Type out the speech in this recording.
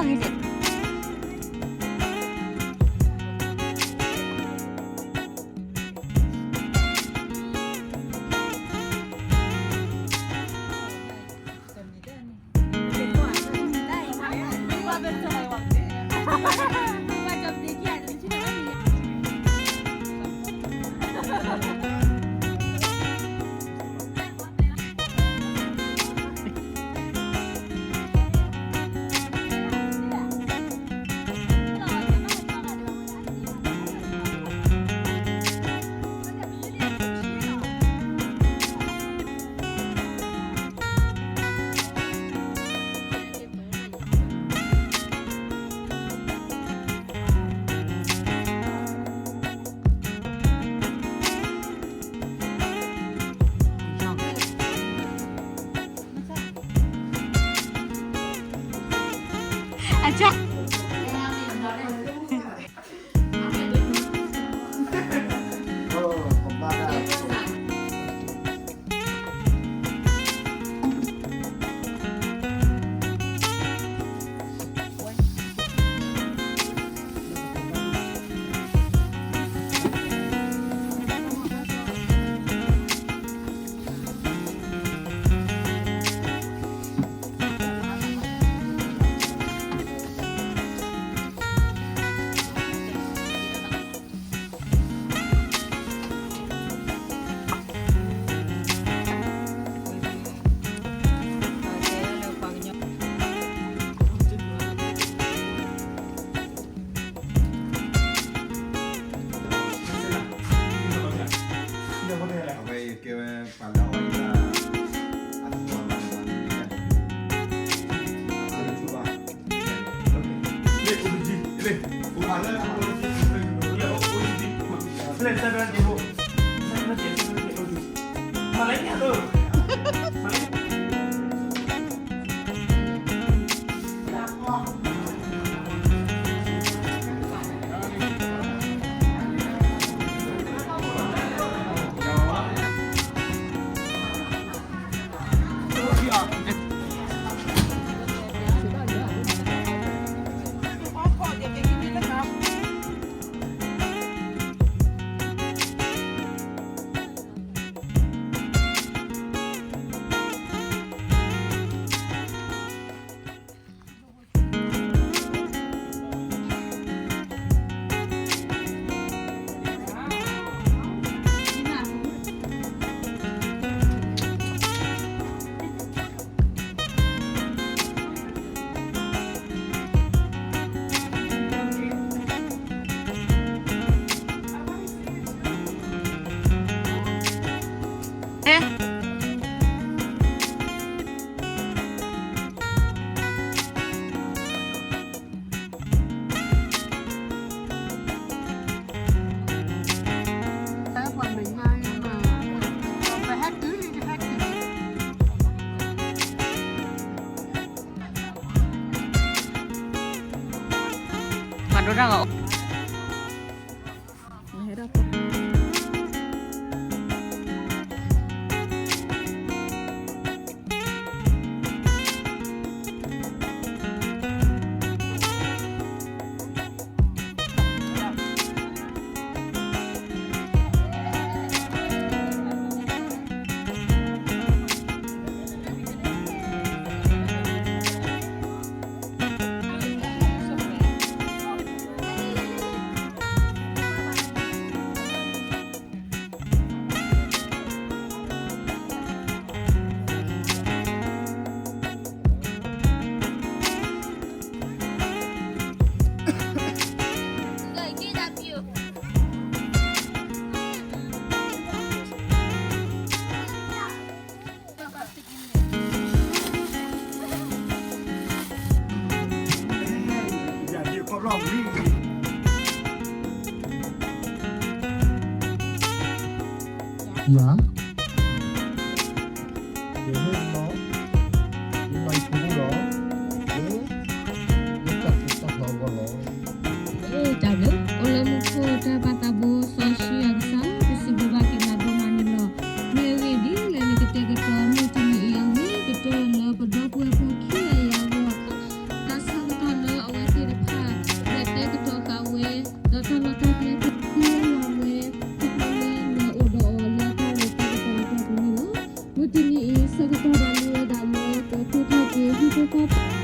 ပှၤဒိတၢ်ဂီၤ ယၤ ယဟ့ၣ်လီၤ ယလီၤယဖိလီၤ လၢ ယတၢ်ဖိတၢ်လံၤအဂီၢ်လီၤ. တၢ်ဘျုး အိၣ်လၢမူခိၣ်တၢ်ပၢ်သးဘိစီဆှံအကစၢ် ပစံးဘျုးဘၣ်က့ၤနၤဒိၣ်မးန့ၣ်လီၤ. မ့ၢ်ဂ့ၢ်ဒ်လဲၣ်န့ၣ် ကတဲာ်ကတီၤမုၢ်တနံၤအံၤအဂ့ၢ် ကတၢၢ်လၢပဒီပုၢ်ဝဲၢ်ဖိခံဂၤအံၤအဂီၢ် တၢ်ဆၢကတီၢ်လၢ တၢ်